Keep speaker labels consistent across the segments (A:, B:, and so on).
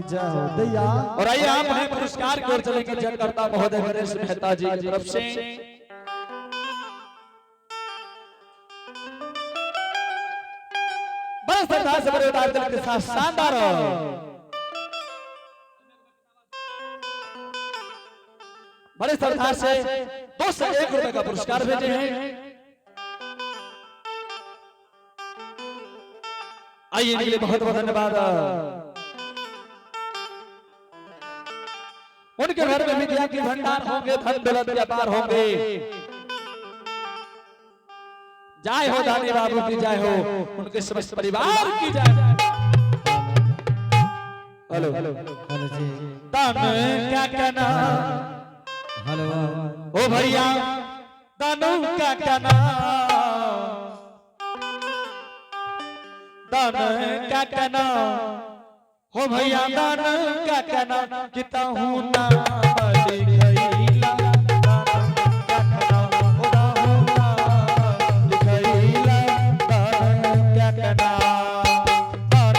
A: जय हो दैया।
B: और आइए आप हैं पुरस्कार की ओर चलेंगे जगकर्ता महोदय गणेश मेहता जी की तरफ से। बड़े श्रद्धा से बड़े उदार दिल के साथ शानदार बड़े श्रद्धा से 201 रुपए का पुरस्कार भेजे हैं। आइए इनके लिए बहुत बहुत धन्यवाद। उनके घर में विद्या के भंडार होंगे, धन दौलत के अपार होंगे। जय हो दानी बाबू की जय हो, उनके समस्त परिवार की जय। हेलो।
A: हेलो जी।
B: दान क्या कहना।
A: हेलो।
B: ओ भैया दानू का कहना, दान क्या कहना, हो भैया दान का कहना, किता हूं ना लिखैला, दान का कहना, हो दाहू ना लिखैला, दान का कहना, दान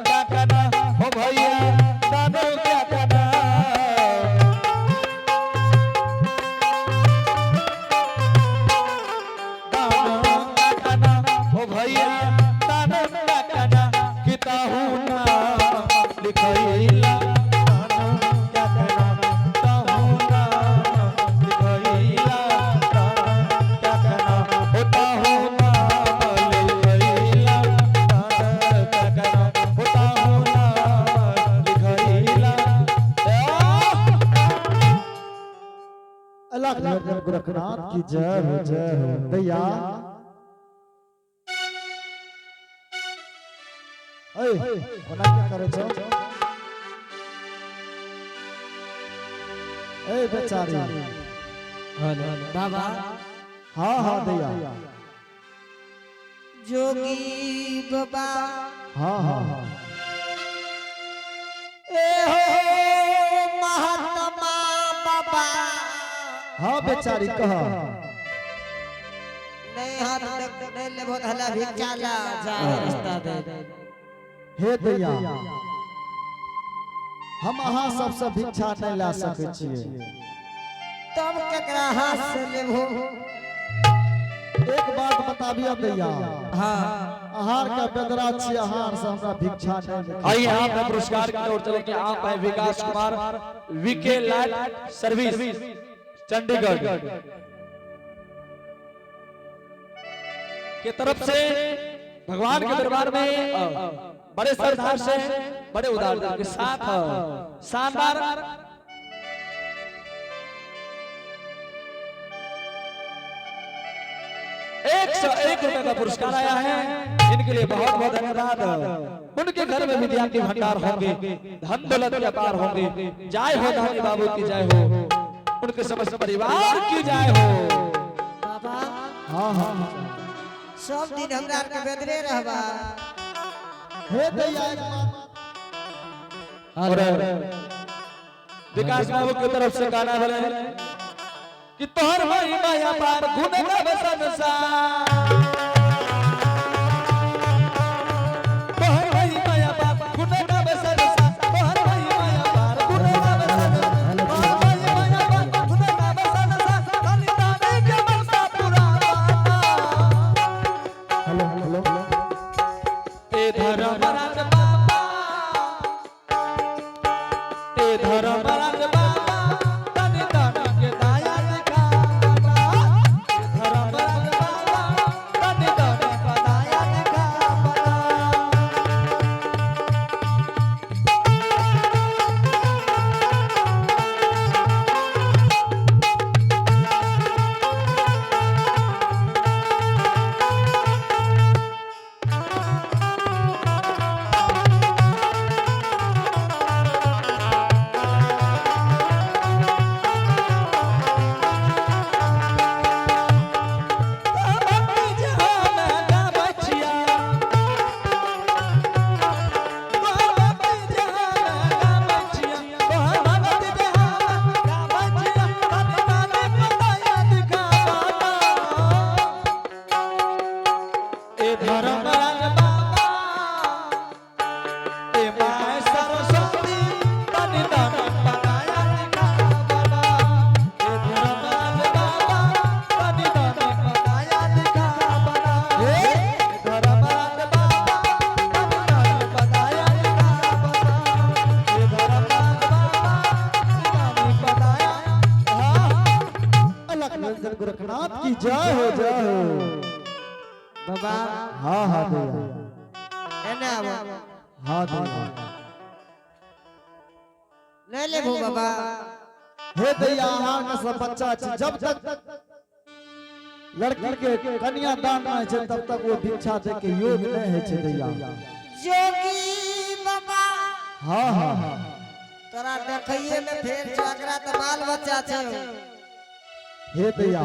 B: का कहना, हो भैया दान का कहना, दान का कहना, हो भैया दान का कहना, किता हूं ना लिखैला, दान का कहना, ताहू ना लिखैला, दान का कहना, हो ताहू ना लिखैला, दान का कहना, हो ताहू ना लिखैला।
A: अल्लाह गोरखनाथ की जय हो, जय हो दैया। ए ओना क्या करे छो ए बेचारी?
C: हेलो बाबा।
A: हाँ हाँ दैया।
C: जोगी बाबा।
A: हाँ हाँ हाँ।
C: ए हो महात्मा बाबा।
A: हाँ बेचारी, कह।
C: नहीं हाथ नहीं लेबो त हला भिक्षा ला जा, रास्ता दे।
A: हे दैया, हम अहाँ सबसे भिक्षा नहीं ला सकै छियै।
C: तब केकरा हाथ से लेबो?
A: एक बात बताबियो दैया।
C: हाँ।
A: अहार के बेदरा छी, अहार से हमरा भिक्षा नहीं मिलत।
B: आइए आप है पुरस्कार की ओर चलेंगे। आप है Vikas Kumar, VK light service Chandigarh के तरफ से भगवान के दरबार में बड़े श्रद्धा से बड़े उदार दिल के साथ शानदार 101 रुपए का पुरस्कार आया है। इनके लिए बहुत बहुत धन्यवाद। उनके घर में विद्या के भंडार होंगे, धन दौलत के अपार होंगे। जय हो धानी बाबू की जय हो, उनके समस्त परिवार की जय हो।
C: बाबा।
A: हाँ हाँ।
C: सब दिन हमरा आर के बेदरे रहबा?
A: हे दैया, एक बात।
B: और विकास बाबू की तरफ से गाना भले कि तोहर महिमा अपार गुण गावे संसार, तोहर महिमा अपार गुण गावे संसार, तोहर महिमा अपार गुण गावे संसार, तोहर महिमा अपार गुण गावे संसार, धनी दाने के मनसा पुरावा।
A: Hello hello.
B: ए धर्मराज बाबा, ए धर्मराज बाबा, तनि तनि के दया दिखा, ए धर्मराज बाबा,
A: निरंजन गोरखनाथ की जय हो, जय हो।
C: बाबा।
A: हाँ हाँ दैया।
C: एने आबो।
A: हाँ दैया।
C: नहीं लेबो बाबा।
A: हे दैया, अहाँ के सब बच्चा छै, जब तक लड़की के कन्या दान नहि छै तब तक वो भिक्षा दे के योग्य नहि होइ छै दैया।
C: जोगी बाबा।
A: हाँ हाँ हाँ।
C: तोरा देखिए में फेर छौ, एकरा तऽ बाल बच्चा छै।
A: हे दैया,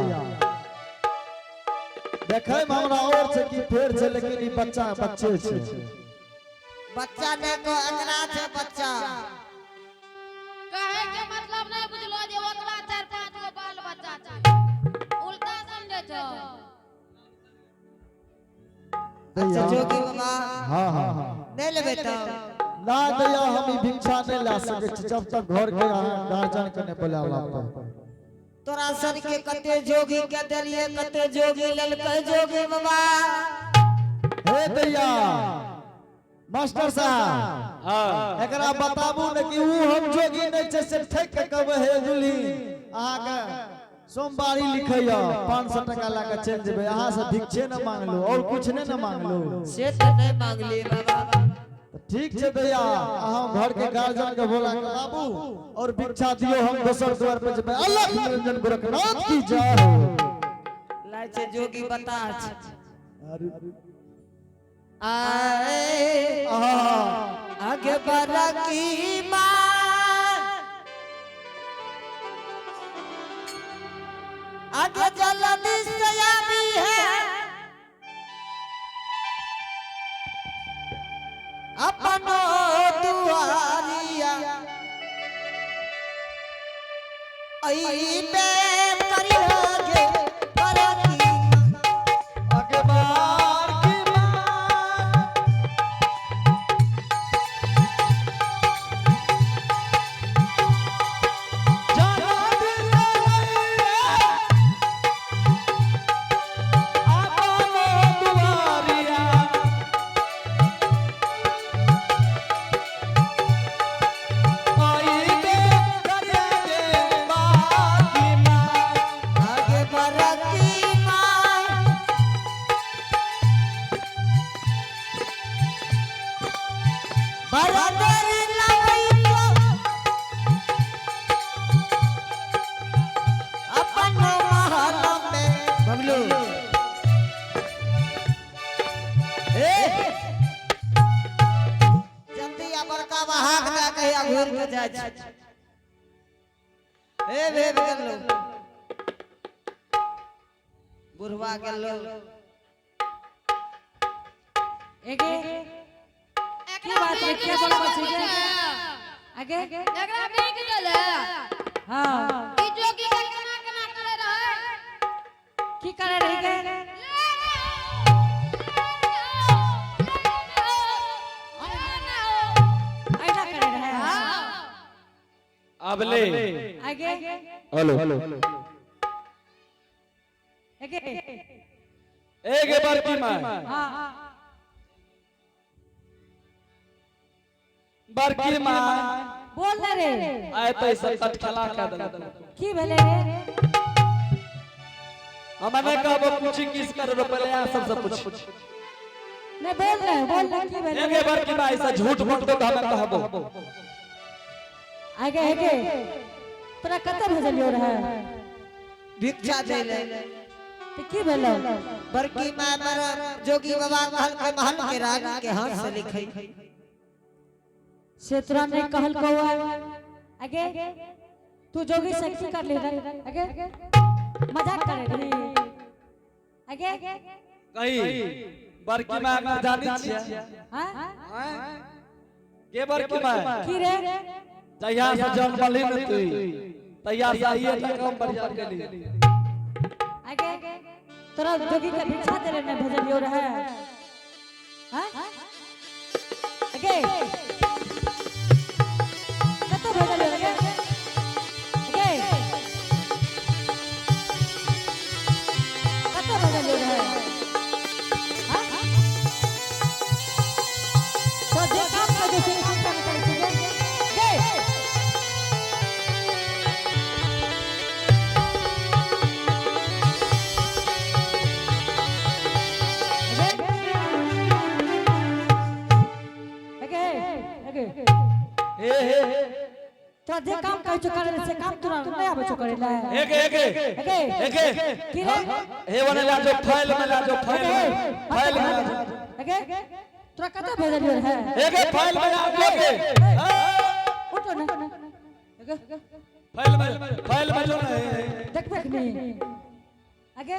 A: देखै मे हमरा और छै कि फेर छै, लेकिन ई बच्चा बच्चे छै।
C: बच्चा नहि को, एकरा छै बच्चा।
D: कहे के मतलब नहीं बुझलो जे ओकरा 4-5 गो बाल बच्चा छै, उल्टा समझे छो।
C: अच्छा
A: दैया।
C: जोगी बाबा।
A: हाँ हाँ हाँ।
C: नहीं लेबै तऽ?
A: ना दैया, हम ई भिक्षा नहि ला सकै छी जब तक घर के अहाँ गार्जियन के नहि बोलावला पर।
C: तोरा सन के कते जोगी के देलिए, कते जोगी लेलकै जोगी बाबा।
A: हे दैया, मास्टर साहब।
B: हाँ।
A: एकरा बताबू ने कि ऊ हम जोगी नहि छै से ठकि के कहबै। हे दुल्ही, अहाँके सोमवारी लिखैया, 500 टका लए के चलि जेबै। अहाँ से भिक्षे ने मांगलू और कुछ नहि ने मांगलू।
C: से तऽ नहीं मांगली बाबा।
A: ठीक छै दैया, अहाँ घर के गार्जियन के बोला के लाबू और भिक्षा दियो, हम दोसर द्वार पर जेबै। अल्लाह निरंजन गोरखनाथ की जय हो।
C: लाय छै जोगी बता छै।
A: अरे।
C: आए।
A: आहा।
C: आगे बरकी माँ, आगे जल्दी से आबी है अपनो दुआरिया, ऐ बे करियोगे बरकी।
B: अखबार की माँ। जरा दिल अपनो दुआरिया, आई बे करियोगे बाकी माँ।
C: आगे बरकी माँ, बरबर लगई तो अपन महल में। बबलू, ए जल्दी आ, बड़का बहाक दे कहिया घूर के जाइ छै। ए भेब गेलो, बुढ़वा गेलो।
E: एगे, की बात रे, के बोलबै छी गे? आगे।
D: एकरा बिक गेलै।
E: हाँ।
D: ई जोगी के केना केना करे रहै।
E: की करे रही गे? ऐना करे रहे?
B: अब ले।
E: आगे।
B: हेलो।
E: एगे।
B: एक बार की माँ।
E: हाँ।
B: बड़की माँ।
E: बोल ना रे।
B: आए तो ऐसा तटखला कर देलक।
E: की भेलै रे?
B: हमने कहबो पूछी किस कर पहले यहाँ सबसे पूछ।
E: नहीं, बोल ना, बोल ना, की भेलै?
B: एक बार की माँ, ऐसा झूठ मूठ तो हमें कहबो।
E: आगे आगे, तोरा कतऽ भेजलियो रहे?
C: भिक्षा दे ले।
E: तऽ की भेलौ?
C: बड़की माय मर, जोगी बाबा कहल के महल के रानी के हाथ से लिखई।
E: से तोरा नहीं कहलकौ? आगे, तू जोगी से की कर ले रे? आगे, मजाक करे रही? आगे।
B: कही बड़की माँ, अगर जानी छियै?
E: हाँ।
B: के बड़की माँ?
E: की रे?
B: जहिया से जन्मली न तू, तहिया से आइए तक हम बढ़िया केली।
E: आगे, तोरा जोगी के भिक्षा दे ने भेजलियो रहे? हाँ, आगे, कतऽ भेजलियो रे? आगे, कतऽ भेजलियो रहे? हाँ, तो जे काम करे छै से काम करै छै गे। गे। तोरा जे काम कहै छौ करे से काम तोरा नहीं आबै छौ करे ले।
B: एके एके
E: एगे
B: एके
E: की रे?
B: हे वाला ला जो फाइल में ला जो फाइल में फाइल में ला जो।
E: एगे तोरा कतऽ भेजलियो है?
B: एके फाइल में ला जो के
E: उठो ना। एगे
B: फाइल में जो ना।
E: देखबे कि नहीं? आगे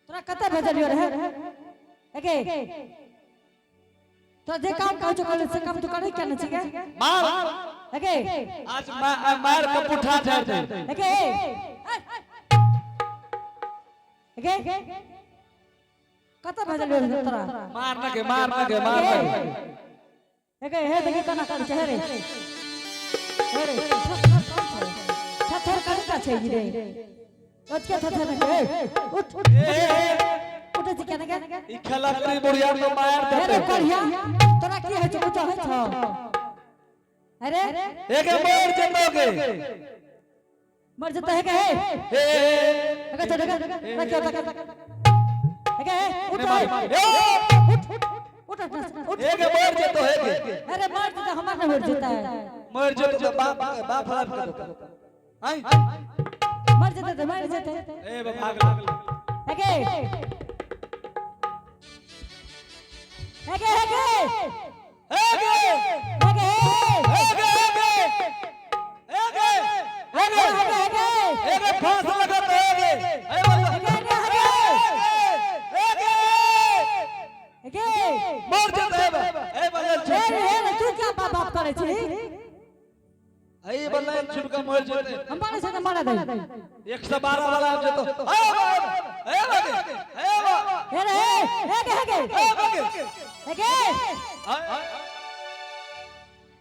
E: तोरा कतऽ भेजलियो रहे? एगे तोरा जे काम कहै छौ करे से काम तू करे किया नहीं छिके?
B: मार।
E: एगे
B: आज मार के पुठा झाड़ दे।
E: एगे एगे कतऽ भेजलियो रहे तोरा?
B: मार ना के मार ना के मार ना के।
E: एगे हे देखी केना करै छै, हे रे हे रे, थर थर करै छै ई रे, ओतके थर थर ए, उठ उठ उठे छै केना के?
B: ई खेला करी बुढ़िया तो मार
E: हे रे
B: देते।
E: करिया, तोरा की होइ छौ? कुछो होइ छौ? अरे
B: एके मर जेतो के।
E: मर जेतै हे के हे।
B: हे
E: एगे चल एगे रखियो तक एगे उठ
B: मार ए
E: उठ उठ उठ उठ।
B: एके मर जेतो हे के।
E: अरे मर जेतै, हमर नहि मर जेतै।
B: मर जेतो तो बाप बाप बाप के देतो। आई
E: मर जेतै तऽ मर जेतै।
B: ए भाग
E: एगे एगे एगे
B: एके
E: एगे
B: एके एके एके एके
E: एगे
B: एके फांस लगत एके ए बल्ला एके
E: एगे
B: मर जेतो ए ए बल्ला
E: हे रे हे रे, तू क्या बाप बाप करै छी?
B: ए बल्ला छुटका मर जेते।
E: हम मारै छै तऽ मारा दे।
B: 112 वाला आब जेतो। ए ए बगे ए बा
E: हे रे एगे एगे
B: ए बगे
E: एगे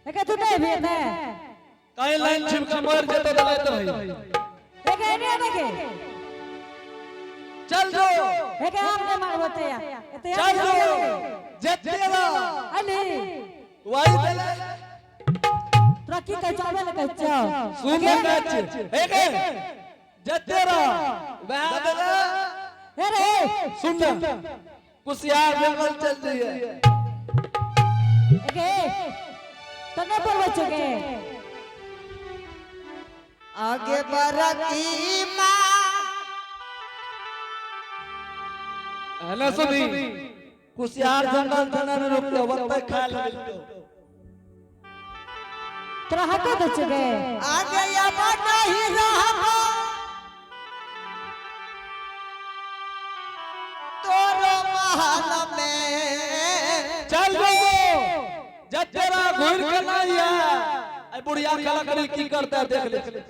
E: एगे तू नहीं भी ने।
B: कहीं लाइन छिपका मर जेतो तो लेत रही।
E: एगे एने एगे
B: चल जो।
E: एगे हम नहीं मारबो ते या एते
B: चल जो जेते रा
E: अली
B: वही देले।
E: तोरा की कहै छौ? आबै लए कहै छौ?
B: सुन गाछ एके जेते रा वह देले।
E: हे रे
B: सुन कुशियार जंगल चल जाइए।
E: एगे तो नहीं बोलबै छौ गे?
C: आगे बरती माँ।
B: हेलो सुनी कुशियार जंगल तना ने रुकते वत्ते खा लगल।
E: तोरा हटा दै छौ गे?
C: आगे अब नहीं रहबो तोरो महल में।
B: चल जो जतेरा घुर के नहीं है। आई बुढ़िया खला करी की करता है देख ले।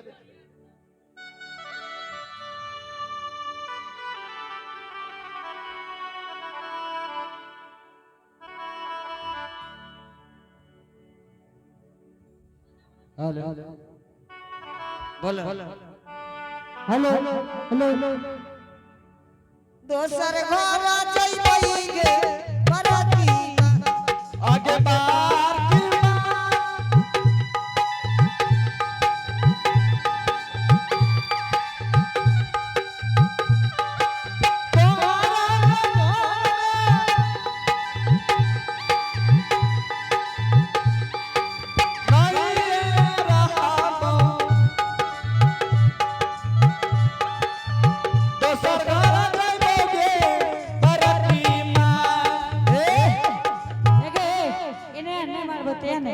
A: हेलो
C: बोलो।
E: Hello hello.
C: दोसर घर जइबै गे बरती माँ।
B: आगे बार की माँ। तुम्हारा घर नहीं रहा दोसर घर जइबोगे बरती माँ।
E: एगे एने नहीं मारबो ते ने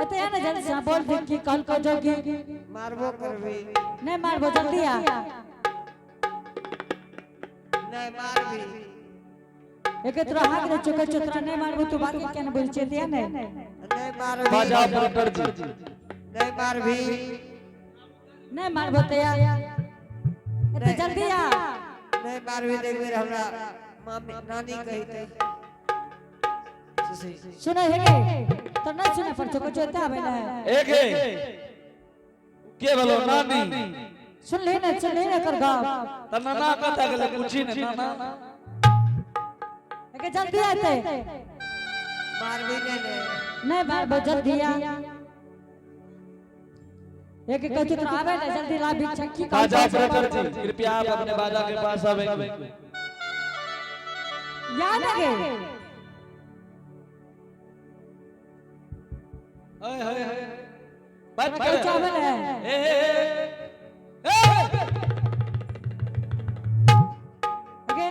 E: एते ने जल्दी से बोल दे की कल को जोगी।
C: मारबो करबी।
E: नहीं मारबो, जल्दी आ।
C: नहीं मारबी।
E: एगे तोरा हाथ रे चुके छौ, तोरा नहीं मारबो तू बाकी केना बोल छै ते ने?
C: नहीं मारबी।
B: बाजा ऑपरेटर जी।
C: नहीं मारबी।
E: नहीं मारबो ते आ, एते जल्दी आ।
C: नहीं मारबी तो एक बेर हमरा मामी नानी कहिते।
E: सुनै हे गे तो नहीं सुनै पर चुके छौ, एते आबै ले।
B: एक के बोलो नानी?
E: सुन ले ना, सुन ले ना कर गप।
B: त नाना कथा गेले पूछी ने नाना।
E: एगे जल्दी आते।
C: मारबी नहीं ने।
E: नहीं मारबो, जल्दी आ। एक कहै छौ तोरा आबै ले, जल्दी ला भिक्षा की कहै
B: बाजा
E: छौ?
B: ऑपरेटर जी कृपया आप अपने बाजा के पास आवेंगे।
E: याद आ गए।
B: हाय हाय हाय बात
E: तोरा
B: कर
E: चावल है
B: ए ए ए
E: अगे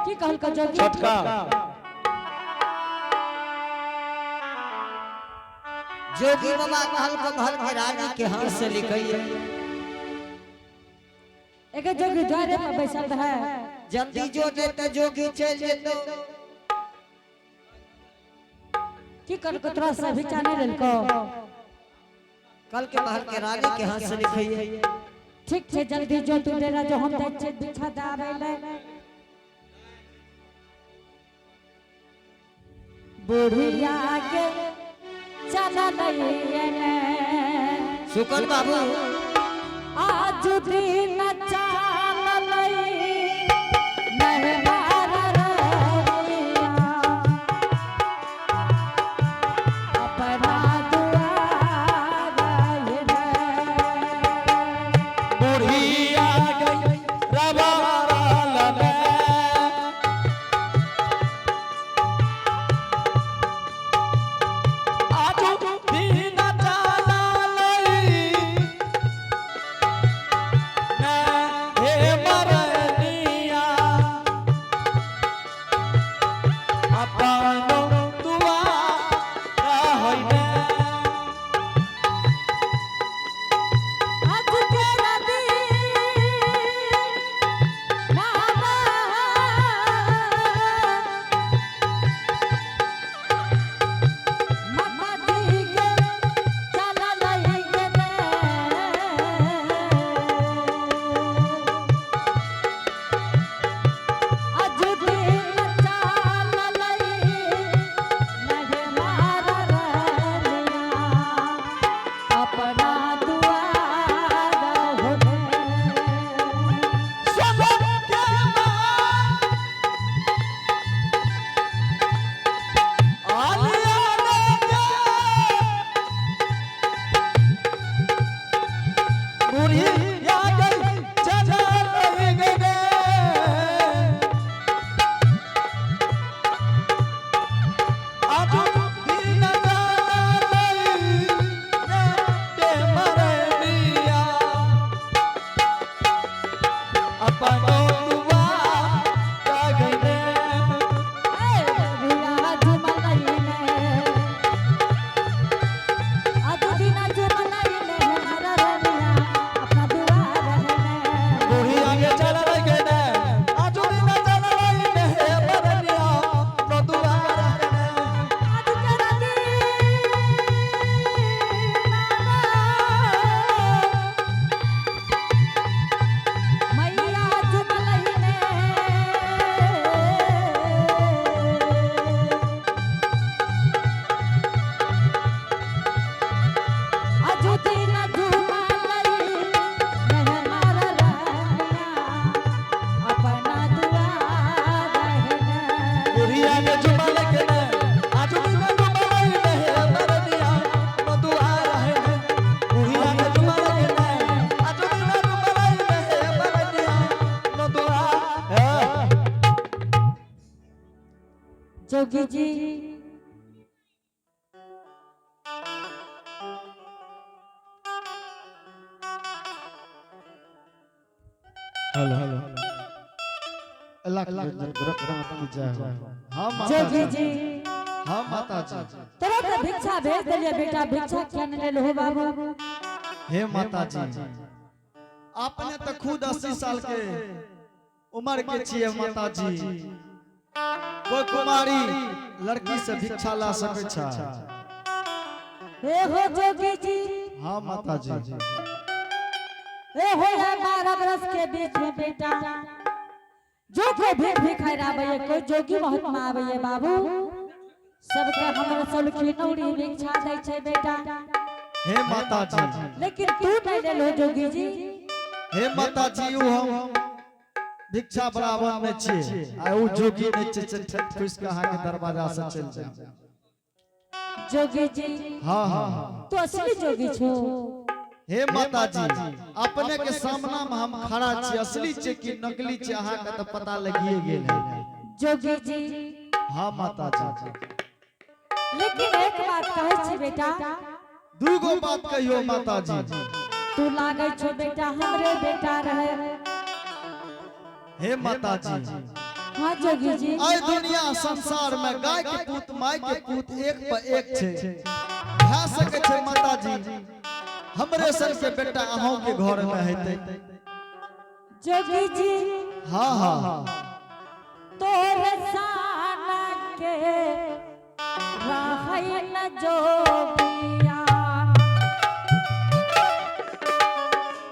E: की कहलको जोगी
B: छोटका
C: जोगी बाबा कहल को महल के रानी के हाथ से लिखइए
E: एके जोगी द्वारे पर बैसल रहे
C: जल्दी जो देते जोगी चल जेतो
E: की कहलको तोरा से भिक्षा नहीं लेलको
C: कल के महल के रानी के हाथ से लिखइए
E: ठीक छै जल्दी जो तू डेरा जो हम जाइ छियै भिक्षा दाबै ले बुढ़िया के चललैये ने
C: सुकन बाबू
E: आज दिन चललै मेहमान रहिया अपना दुआर रे।
B: बुढ़िया गई रबारा लने आजू दिन चाला लई ने हे मरनिया अपनो दुआ होइने
E: आज तेरा दिन नामा मामा जी के चला लई ने आज दिन चला लई नहीं मार रलिया अपना दुआर होने
B: सुनो के मां आलिया ने बुढ़िया गई चला लई गे आज दिन चला लई ने के मरनिया अपनो दुआ गईने बुढ़िया के चल गईने आज दिन चला लई ने मरनिया अपनो दुआ गईने
E: मैया झुमलैने अजुदिन झुमलई मेहमार रहिया अपना दुआर रहने
B: बुढ़िया के झुमा लगे ने आज दिन झुमा लई ने मरनिया अपनो दुआ गईने बुढ़िया के झुमा लगे ने आज दिन झुमा लई ने मरनिया अपनो दुआ है
E: जोगी जी
A: हेलो हेलो अल्लाह की जय हो। हाँ माता
E: जोगी
A: जी
E: जी
A: हाँ माता जी
E: तोरा के भिक्षा भेज देलिए बेटा भिक्षा किया नहीं लेलहो बाबू
A: हे माता जी आपने तो खुद 80 साल के उम्र के छिए माता जी कोई कुमारी लड़की से भिक्षा ला सके छा
E: हे हो जोगी जी
A: हाँ माता जी
E: ए हो है 12 बरस के बीच में बेटा जो कोई भी भिखारी आबैये कोई जोगी महात्मा आबैये बाबू सबके हमर सौलखी नौरी भिक्षा दै छै बेटा
A: हे माता जी
E: लेकिन तू नहीं लेलहो जोगी जी
A: हे माता जी उ हम भिक्षा बराबर में छिए आ उ जोगी ने छै ठुस के अहाँ के दरवाजा से चल जाए
E: जोगी जी
A: हाँ हाँ हाँ
E: तू असली जोगी छो
A: हे माता जी अपने के सामना में हम खड़ा छी असली छै कि नकली छै अहाँ के तो पता लगिए गेल है
E: जोगी जी
A: हाँ माता जी
E: लेकिन एक बात कहै छी बेटा
A: दूगो बात कहियो माताजी।
E: तू लागै छो बेटा हमरे बेटा रहे।
A: हे माताजी।
E: हाँ जोगी जी।
A: आइ दुनिया संसार में गाय के पूत माय के पूत एक पर एक छे। भए सकै छै माताजी हमरे सन के बेटा अहों के घर में हेतै।
E: जोगी जी।
A: हाँ हाँ।
E: तोर साना के रहै न जोगिया,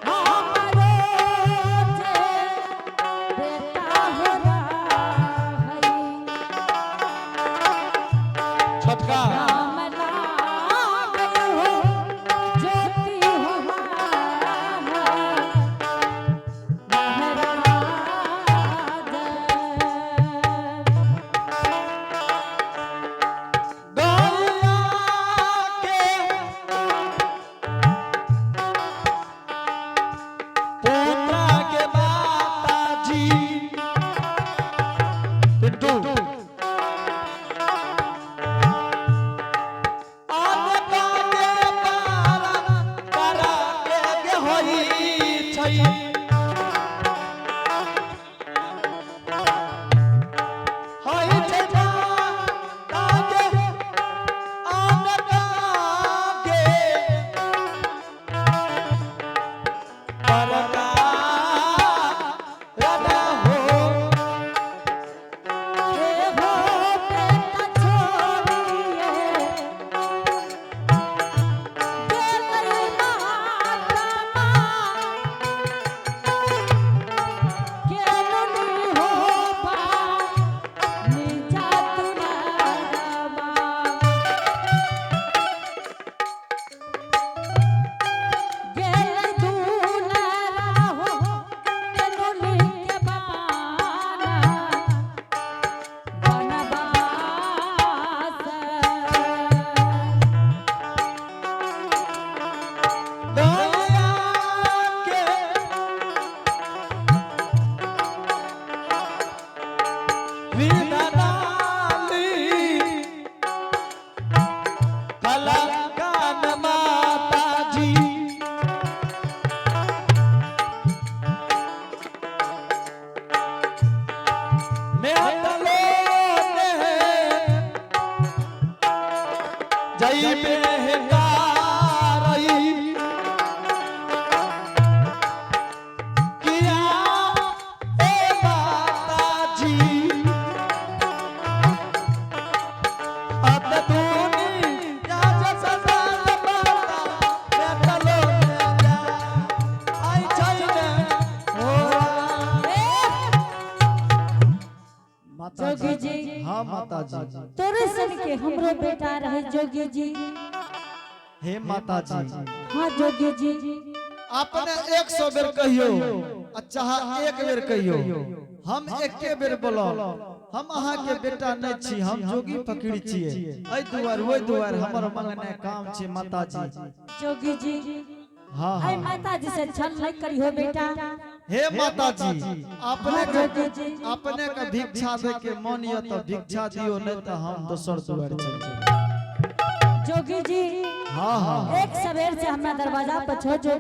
E: हमरो जे बेटा हो रहै।
B: छोटका
E: राम लागै हो ज्योति हो महाराज।
B: गैया के पुत्रा के माताजी पिंटू आने के पारा पारा के होई छै। होई छै माता के आने के परका राधा हो।
E: हे हो बेटा छोड़िए गेलै महात्मा, केलुनी हो बा निजा तुरामा। गेलै दुलरा हो केलुनी के बाना बनवास।
B: दया के विधनाली कलाकान माताजी मेहतलो ने जय बेहकारई किया ए माताजी अत दुनिया जसदा माता मेहतलो ने जा आई छै ने हो।
A: माताजी।
E: जोगी जी।
A: हाँ माताजी।
E: तोरे सन के हमरो बेटा रहे जोगी जी।
A: हे माताजी।
E: हाँ जोगी जी।
A: अपने 100 बेर कहियो आ चाहे एक बेर कहियो, हम एके बेर बोलो हम अहाँ के बेटा नहीं छी, हम जोगी फकीर छियै। एहि दुआर ओहि दुआर हमर मंगने काम छै माताजी।
E: जोगी जी।
A: हाँ
E: आई
A: हाँ।
E: माता जी से छल नहीं करियो बेटा।
A: हे माताजी अपने
E: हाँ
A: के
E: जोगी जी।
A: अपने के भिक्षा दे के मन यऽ तऽ भिक्षा दियो, नहीं तऽ हम दोसर दुआर चलि जेबै।
E: जोगी जी।
A: हाँ हाँ।
E: एक सवेर से हमरा दरवाजा पर छो जोगी।